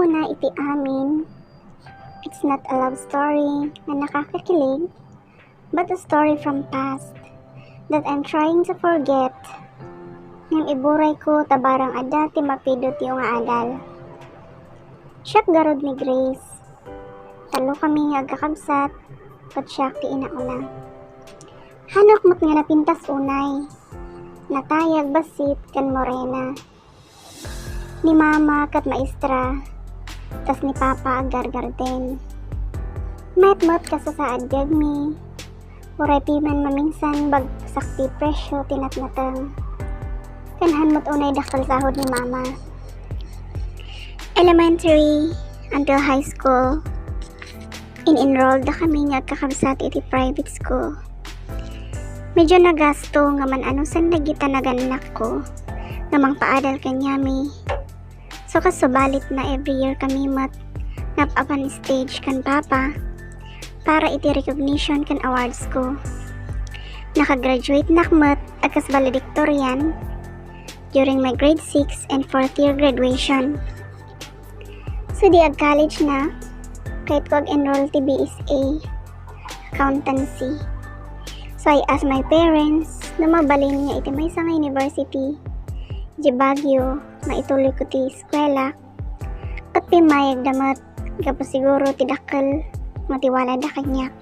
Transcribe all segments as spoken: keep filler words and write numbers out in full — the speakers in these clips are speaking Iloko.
Una iti amin, it's not a love story nga nakakakilig, but a story from past that I'm trying to forget. Ngem iburay ko ta barang adda ti mapido ti unga adal. Siak garud ni Grace. Tallo kami nga agkakabsat, ket siak ti inauna. Hanok met nga napintas unay. Natayag bassit ken morena. Ni mama ket maestra, tas ni papa aggargarden. Mayat met kasasaaddegmi, uray piman mamingsan bagsak ti presyo ti natnateng. Ken han met unay dakkel sahod ni mama. Elementary until high school, in-enroll da kami nga agkakabsat iti private school. Medyo nagasto nga man-anusan dagita nagannakko nga mangpaadal kaniami. So, kas subalit na every year kami met nap-apan stage kan papa para iti recognition kan awards ko. Nakagraduate nak met a kas valedictorian during my grade six and fourth year graduation. So, di ag-college na, kayat ko ag-enroll ti B S A accountancy. So, I asked my parents no mabalin nga iti maysa nga university di Baguio, maituloy ko ti eskwela, ket pimmayagda met gapu siguro ti dakkel nga ti walada kaniak.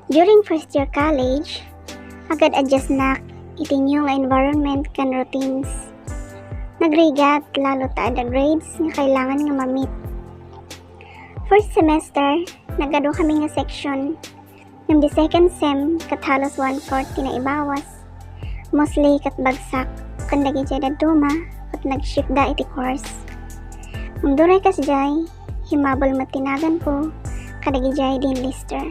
During first year college, agad-adjust nak iti new nga environment ken routines. Nagrigat lalo ta adda grades nga kailangan nga ma-meet. First semester, nagadu kami nga section, ngem di second sem ket halos one-fourth ti naibawas. Mostly ket bagsak ken dagidiay dadduma ket nag-shift da iti course. Ngem duray kasdiay, himabol met ti naganko kadagidiay dean lister.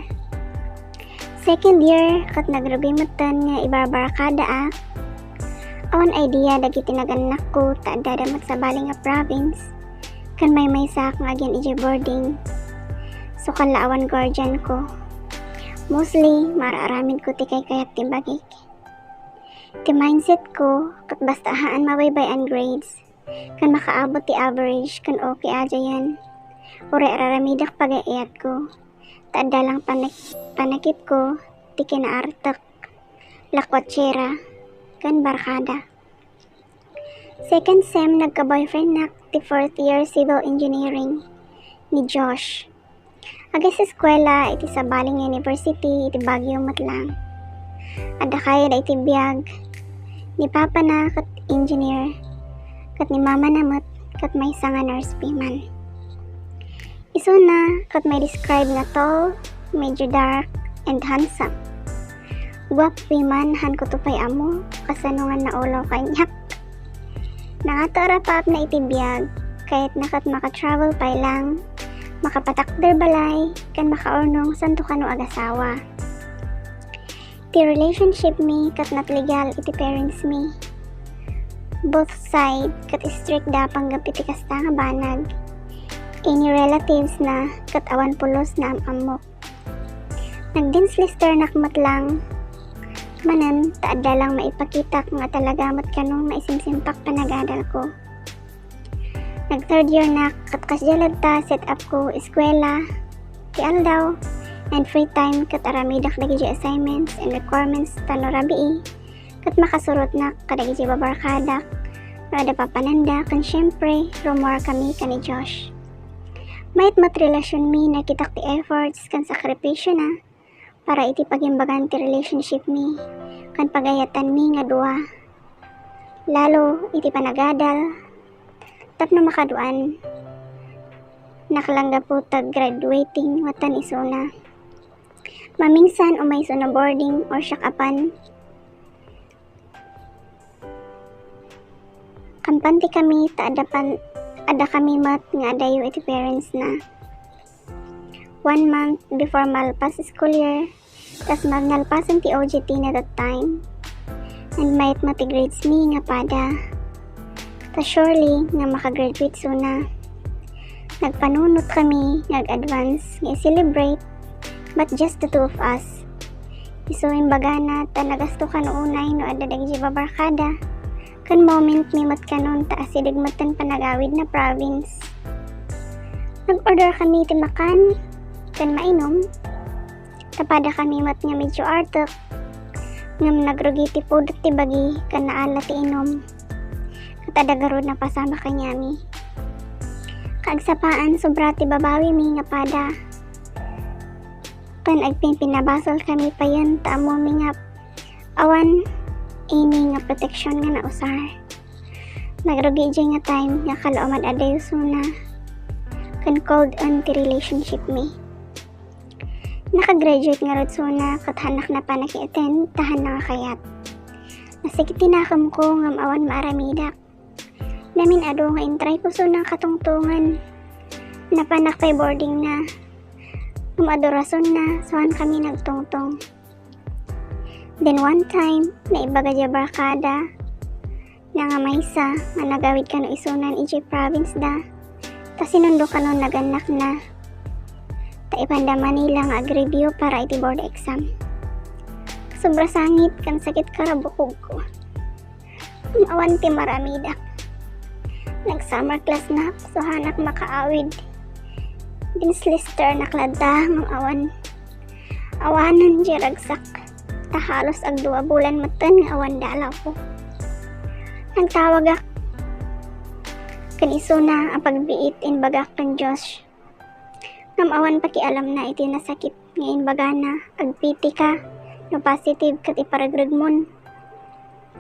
Second year ket nagrugi metten nga ibarbarkadaak. Awan idea dagiti nagannakko ta addada met sabali nga province, ken maymaysaak nga agyan idiay boarding. Sukalla awan guardian ko. Mostly, maar-aramid ko ti kaykayat ti bagik. Ti mindset ko, ket basta haan mabaybay-an grades, ken makaabot ti average ken okay a diayen. Uray ar-aramidek pagay-ayatko, ta adda lang panak-, panakitko ti kinaartek, lakwatsyera, ken barkada. Second sem, nagka-boyfriendnak ti fourth year civil engineering ni Josh. Ages-eskuela iti sabali nga university iti Baguio met lang. Adda kayatda iti biag. Ni papana ket engineer, ket ni mamana met ket maysa nga nurse piman. Isuna ket mai-describe nga tall, medyo dark, and handsome. Guapo piman, han kuto pay ammo kasano nga naulaw kaniak. Nangato a rapaapna iti biag, kayatna ket maka-travel pay lang, makapatakder balay, ken makaurnong santo kano agasawa. Ti relationship mi ket not legal iti parents mi. Both side ket strict da panggep iti kasta nga banag. Any relatives na ket awan pulos na am-ammok. Nag-dean's listernak met lang manen ta adda lang maipakitak nga talaga met kano maisimsimpak panagadalko. Nag-third yearnak ket kasdiay latta set up ko eskuela ti aldaw and free time ket aramidak dagiti assignments and requirements ta no rabii ket makasurotnak kadagiti babarkadak no adda papananda ken siempre rummuar kami ken ni Josh. Mayat met relasionmi, nakitak ti efforts ken sakripisyona para iti pagimbagan ti relationship mi ken pagayatan mi nga dua. Lalo iti panagadal tapno makaduan. Naklang gapu ta graduating metten isuna. Mamingsan umay isuna boarding or siak apan. Kampante kami ta adda pan-, adda kami met nga adayo iti parents na. One month before malpas school year, tas magnalpasan ti O J T na that time. And mayat met ti grades mi nga pada. Ta surely nga makagraduate suna. Nagpanunot kami nga ag-advance nga i-celebrate, but just the two of us. Isu imbagana ta nagasto kano unay no adda dagiti babarkada. Ken moment mi met kanon ta asideg metten panagawid na province. Nag-order kami ti makan ken mainom. Ta pada kami met nga medyo artek, ngem nagrugi ti pudot ti bagi ken naala ti inom. Ket adda garud napasamak kaniami. Kaagsapaan, sobra ti babawimi nga pada. Ken agpinpinabasol kami payen ta ammomi nga awan any nga protection nga nausar. Nagrugi diay nga time nga kala uman adda isuna ken cold-en ti relationship mi. Naka-graduate ngarud isuna ket haannak napan a ki-attend ta haanna nga kayat. Nasakit ti nakemko ngem awan maaramidak. Namin-adu nga intry ko isuna katungtongen. Napanak pay boarding na. Ngem adu rasonna, so haan kami nagtungtong. Then one time, naibaga diay barkada na nga maysa nga nagawid kano isunan idiay province da, ta sinundo kano nagannakna, ta ipanda Manila nga ag-review para iti board exam. Sobra sangit ken sakit karabukogko. Ngem awan ti maaramidak. Nag-summer class nak, so haannak makaawid. Dinslisternak ladta, ngem awan. Awanen diay ragsak. Ta halos agdua bulan metten nga awan dalawko. Nagtawagak ken isuna a pagbiit, imbagak ken Josh. Ngem awan pakialamna iti nasakit nga imbagana, agpiti ka, no positive ket iparagregmon.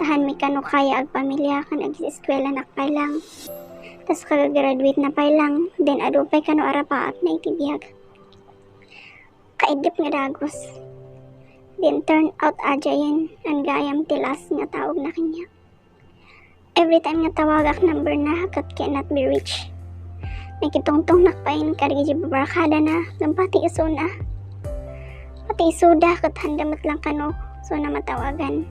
Ta haanmi kano kaya agpamilia ken ageskuelanak pay lang. Tas kagagraduate na pay lang, then adu pay kano arapaapna iti biag. Kaiddep nga dagus. Then turn out, adiayen, gayam ti last nga tawagna kaniak. Every time nga tawagak number na ket cannot be reached. Nakitungtongnak pay kadi idiay barkada na, ngem pati isuna. Pati isuda ket haanda met lang kano isuna matawagan.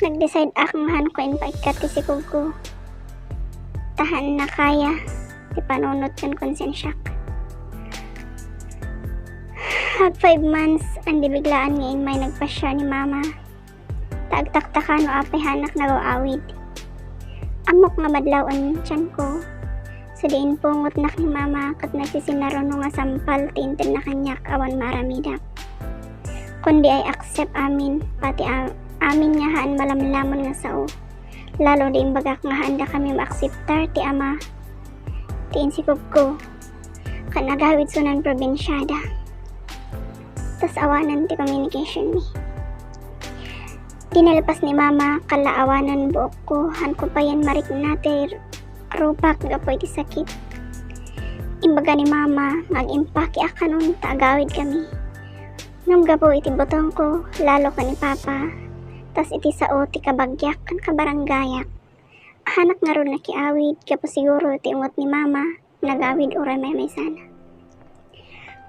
Nag-decide ak nga haanko impaikkat ti sikogko. Ta haanna kaya ti panunot ken konsensiak. Ag five months, andi biglaan nga immay nagpasiar ni Mama. Ta agtaktaka no apay haannak nagaw-awid. Ammok nga madlawen ti tianko. Sadi impungotnak ni Mama ket nagsisinaruno nga sampal ti intedna kaniak awan maaramidak. Kundi I accept amin, pati a-, amin nga haan malamlamon nga sao. Lalo di imbagak nga haanda kami maakseptar ti ama ti insikogko. Ken agawid isuna probinsiada. Tas awanen ti communication mi. Di nalpas ni Mama, kala awanen buokko, haanko payen marikna ti rupak gapu iti sakit. Imbaga ni Mama nga ag-impakiak kanon ta agawid kami. Ngem gapu iti butongko, lalo ken ni Papa, tas iti sao ti kabagiak ken kabarangayak. Haannak ngarud nakiawid gapu siguro iti ungot ni Mama, nagawid uray maymaysana.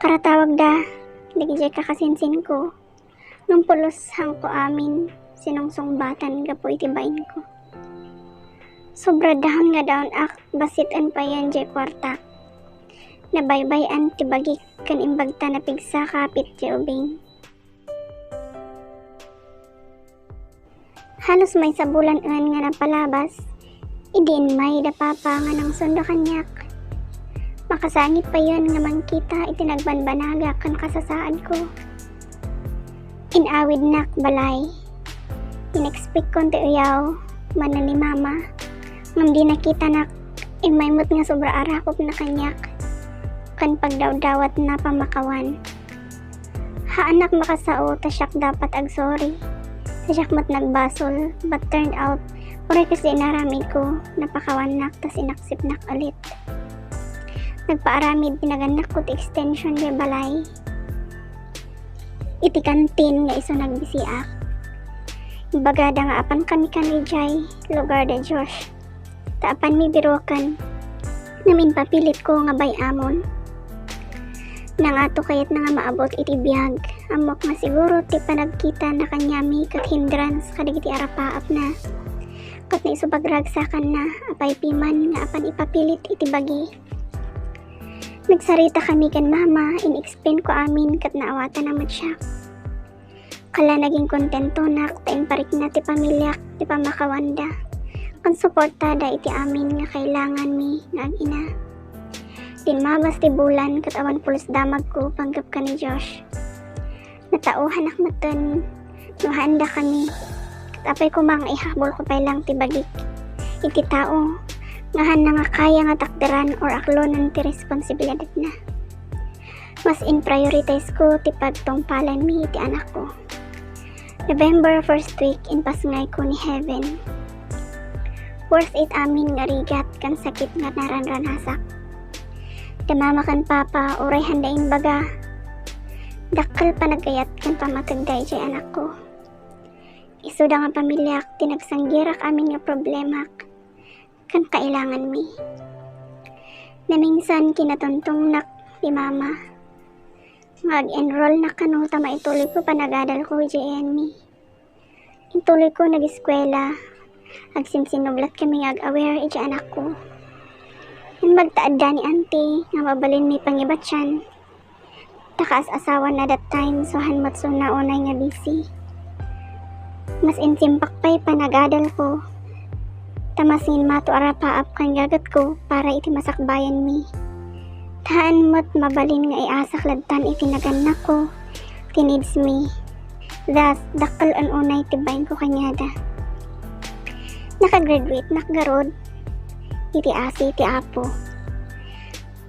Karatawagda dagidiay kakasinsinko, ngem pulos haanko amin sinungsungbatan gapu iti bainko. Sobra dahon nga daonak, bassit-en payen diay kuarta. Nabaybay-an ti bagik ken imbagta napigsa kapit diay ubing. Halos maysa bulan-en nga napalabas, idi immay da Papa nga nangsundo kaniak. Makasangit payen nga mangkita iti nagbanbanagak ken kasasaadko. Inawidnak balay. In-expectkon ti uyaw manen ni Mama, ngem di nakitanak. Immay met nga sobra a rakopna kaniak ken pagdawdawatna pammakawan. Haannak makasao ta siak dapat agsorry. Ta siak met nagbasol, but turned out, uray kas di inaramidko, napakawannak tas inaksepnak ulit. Nagpaaramid ti nagannakko ti extension diay balay. Iti kantin nga isu nagbisiak. Imbagada nga apan kami kano idiay lugar da Josh. Ta apanmi biroken, ngem impapilitko nga bay-amon. Nangato kayatna nga maabut iti biag. Ammok nga siguro ti panagkitana kaniami ket hindrance kadagiti arapaapna. Ket naisu pagragsakanna, apay piman nga apan ipapilit iti bagi. Nagsarita kami ken Mama, in-explain ko amin ket naawatanna met siak. Kala naging kontentonak ta imparikna ti pamiliak ti pammakawanda ken suportada iti amin nga kailanganmi nga ag-ina. Dimmabas ti bulan ket awan pulos damagko panggep ken ni Josh. Natauhanak metten no haanda kami. Ket apay koma nga ihabol ko pay lang ti bagik iti tao nga haanna nga kaya nga takderan or aklonen ti responsibilidadna. Mas in-prioritize ko ti pagtungpalanmi iti anakko. November first week, impasngayko ni Heaven. Worth it amin nga rigat ken sakit nga naranranasak. Da mama ken papa, uray haanda imbaga, dakkel panagayat ken pammategda idiay anakko. Isuda nga pamiliak ti nagsanggirak amin nga problemak ken kailanganmi. Naminsan kinatungtungnak ni mama nga ag-enrollnak kano ta maituloyko panagadalko idiay A and M. Intuloyko nag-eskuela. Agsinsinublat kami nga ag-aware idiay anakko. Imbag ta adda ni auntie nga mabalinmi pangibatian. Ta kaas-asawana that time, so han met suna unay nga busy. Mas insimpak pay panagadalko. Ta mas nginmato a rapaap ken gagetko para iti masakbayanmi. Ta haan met mabalin nga iasak ladtan iti nagannakko ti needsmi. Thus, dakkel unay ti bainko kaniada. Nakagraduatenak garud iti asi ti Apo.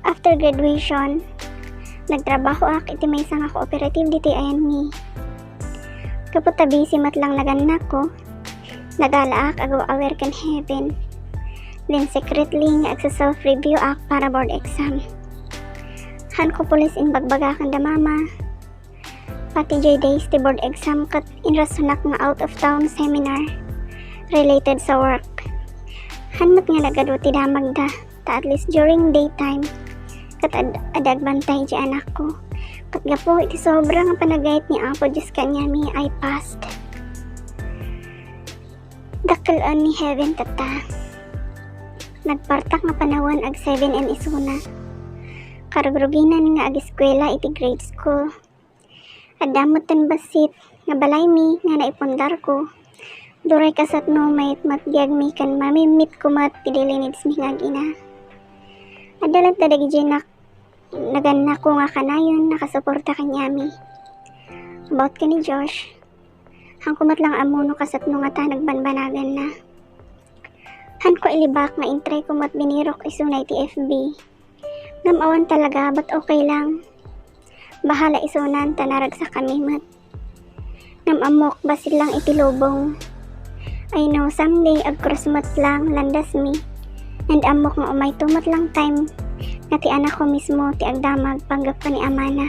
After graduation, nagtrabahoak iti maysa nga cooperative ditoy A and M. Gapu ta busy met lang nagannakko, nagalaak ag-aware ken Heaven. Then secretly nga agsa-self-review ak para board exam. Hanko pulos imbagbaga kanda mama. Pati jay days ti board exam ket inrasonak nga out of town seminar related sa work. Han met nga nagadu ti damagda, ta at least during daytime, ket ad-, adda agbantay idiay anakko. Ket gapu iti sobra nga panagayat ni Apo Dios kaniami, I passed. Dakkel-en ni Heaven tatta. Nagpartak nga panawen ag seven A M isuna. Karugruginan nga ageskuela iti grade school. Adda metten bassit nga balaymi nga naipundarko. Duray kasatno mayat met biagmi ken mamimmitko met ti daily needsmi nga ag-ina. Adda latta dagiti nak-, nagannakko nga kanayon nakasuporta kaniami. About ken ni Josh, hanko met lang ammo no kasatno ngata nagbanbanaganna. Hanko ilibak nga intrayko met binirok isuna iti F B. Ngem awan talaga, but okay lang. Bahala isunan ta naragsakkami met. Ngem ammok bassit lang iti lubong. I know someday agkrus met lang landasmi. And ammok nga umayto met lang time nga ti anakko mismo ti agdamag panggep ken ni amana.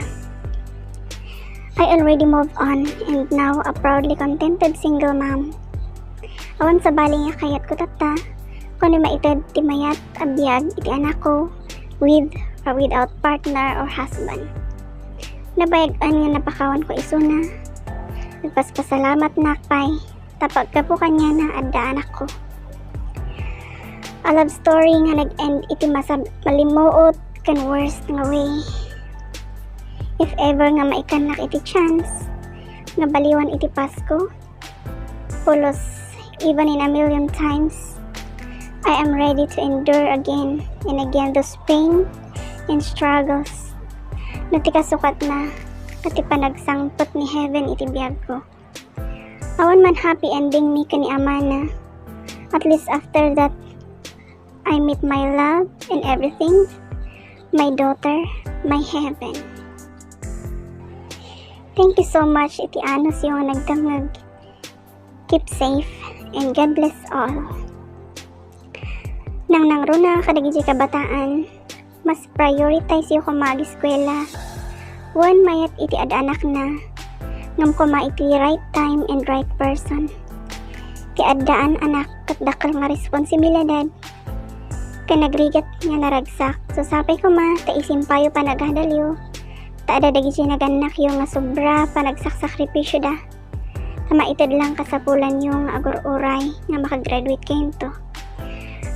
I already moved on and now a proudly contented single mom. Awan sabali nga kayatko tatta, kuno maited ti mayat a biag iti anakko, with or without partner or husband. Nabayag-an nga napakawanko isuna. Nagpaspasalamatnak pay, ta paggapu kaniana adda anakko. A love story nga nag-end iti masab-, malimuot ken worst nga way. If ever nga maikannak iti chance nga baliwan iti Pasko, pulos, even in a million times, I am ready to endure again and again those pain and struggles. No ti kasukatna, ket ti panagsangpet ni Heaven iti biagko. Awan man happy ending mi ken ni amana. At least after that, I meet my love and everything, my daughter, my Heaven. Thank you so much iti anusyo nga nagdengngeg. Keep safe and God bless all. Nangnangruna kadagiti kabataan, mas prioritize yo koma ageskuela. Wen mayat iti ad-anakna, ngem koma iti right time and right person. Ti addaan anak ket dakkel nga responsibilidad ken nagrigat nga naragsak. So, sapay koma ta isimpayo panagadalyo, ta adda dagiti nagannakyo nga sobra panagsaksakripisioda. Ta maited lang kasapulanyo nga agur-uray nga makagraduate kayonto.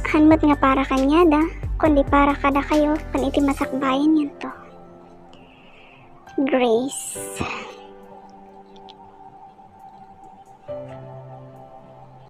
Haan met nga para kaniada, kundi para kadakayo ken iti masakbayanyo. Grace.